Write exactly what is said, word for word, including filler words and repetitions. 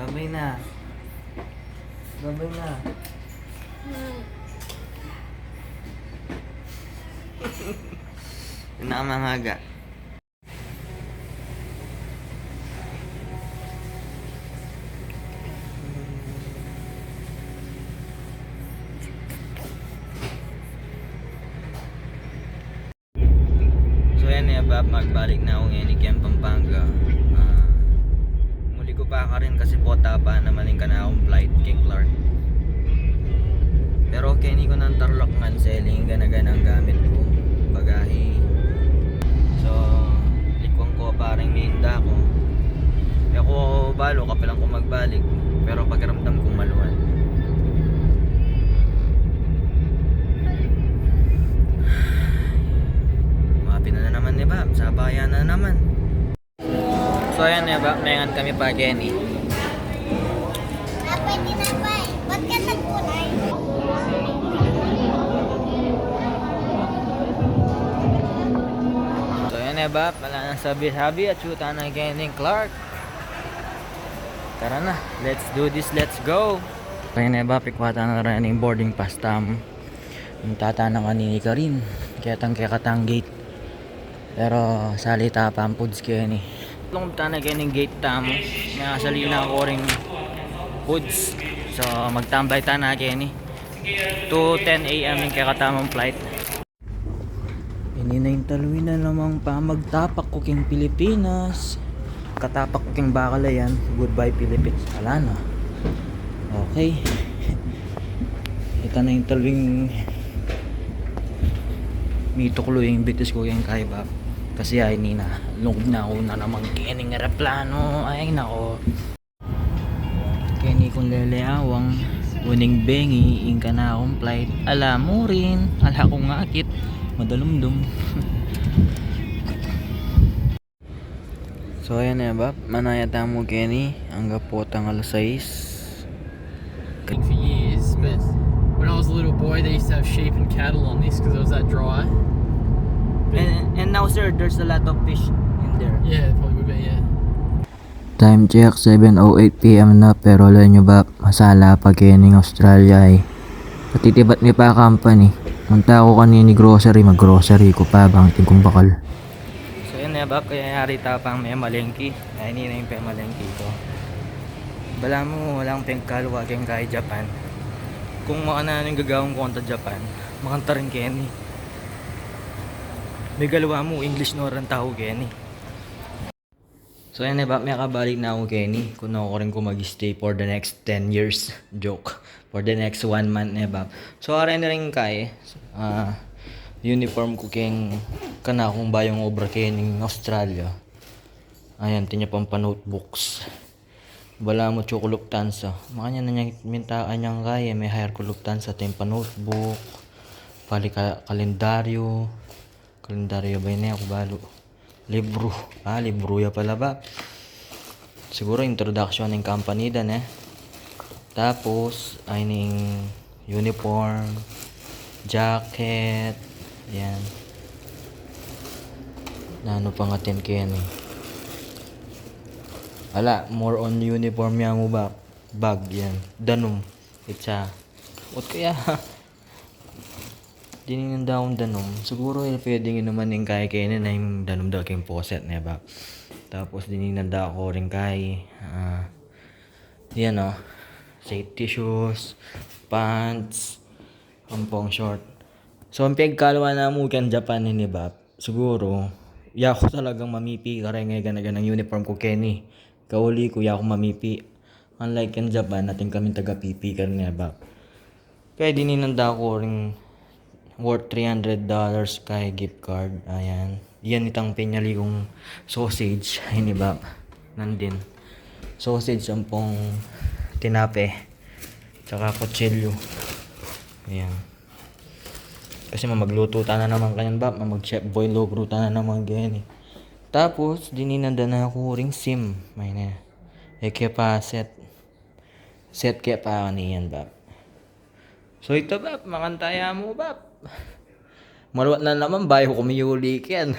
Babay na. Babay na. Yun na, mamaga. So, yan, e, bab, magbalik na aku ngeni keng Pampanga. Ah, muli ku pa karin kasi pota pa naman ing kanakung flight keng Clark. Pero keni ku nang Tarlac ngan, seling gana-ganang gamit ku, bagahe. So, likuan ku pa ring minda ku. E ku balu kapilan ku magbalik, pero pakiramdam ku maluan. Mapi na naman, e bab, sabayan na naman. So, ayan, e bab, mengan kami pa keni. Pwede na pa e. Ba't ka nagkulay? So, ayan, e bab, wala nang sabi-sabi, atsu tana keni Clark. Tara na, let's do this, let's go. So, ayan, e bab, pikwa tana rin ing boarding pass tamu. Munta tana kanini karin, ketang kekatang gate. Pero sali ta pang foods keni. Lungub tana keni gate tamu. May asali na ku ring foods. So, magtambay tana keni. Two ten A M ing kekatamung flight. Ini na ing taluin na namang pamagtapak ku keng Pilipinas. Katapak ku keng bakal a yan. Goodbye, Philippines. Ala na. Okay. Ita na ing taluing mituklu ing bitis ku keng kayi, bab. Kasi ay, ini na, lungub na ku na naman kening eroplano. Ay, nako. Keni kung leleyawang uning bengi ing kanakung flight. Ala mu rin, ala kung akit, madalumdum. So, ayan, e bab, manaya tamu keni, angga potang alas sais. Thing for years, but when I was a little boy, they used to have sheep and cattle on this because it was that dry. And, and now, sir, there's a lot of fish in there. Yeah, probably would be, yeah. Time check, seven oh eight P M na, pero alam nyo ba, masala pa kening Australia e. Patitibat mi pa company. Munta ku kanini grocery, mag-grocery ku pa, bang atin kung bakal. So, yan, e bab, kaya yari ta pang memalengke. Ay, ini na ing pemalengke ku. Balamu, walang pengkalwa keng kayi Japan. Kung makananu ing gagawan ku kanta Japan, makanta rin keni. May galawa mu, English no rin tau keni. So, yan, e bab, mekabalik na ku keni. Kung nakukuring ku mag-stay for the next ten years. Joke. For the next one month, e bab. So, arin na rin kaya, ah, uniform ku keng kanakung bayung obra kening Australia. Ayan, atin ya pang pa-notebooks. Balamu atsu ku Lufthansa. Makanyan na niyang minta, anyang kaya, me-hire ku Lufthansa, atin pa notebook, pali ka-, kalendaryo. Kalendaryo ba ini? E ku balu. Libru. Ah, libru ya pala, bab. Siguru introduction ning company da ne. Tapos, ay ning uniform, jacket, yan. Nanu pang atin keni? Ala, more on uniform ya mu, bab. Bag, yan. Danum. Itsa. Ot kaya? Dininan da kung danum. Siguru, e, pwedeng inuman ning kaya keni na ing danum da keng faucet, ne, bab? Tapos dininan da ku rin kaya, ah, yan, o. Safety shoes, pants, ampong short. So, ing pegkalwa na mu keng Japan ini, bab. Siguru, yaku talagang mamipi kareng gana-ganang uniform ku keni. Kauli ku, yaku mamipi. Unlike keng Japan, atin kaming taga-pipi kareng, e bab. Kaya dininan da ku ring worth three hundred dollars kaya gift card. Ayan. Yan itang penyali kung sausage. Ay, ini, bab. Nandin. Sausage, ampong tinape. Tsaka kutsilyo. Ayan. Kasi mamagluto tana naman kanyan, bab. Mamag-Chef Boy Logro tana naman keni. Tapos, dininan da na ku ring sim. Ay, ini. E ke pa set. Set ke pa kaniyan, bab. So, ita, bab, makanta ya mu, bab. Maluat na naman, bayu ku miyuli keni.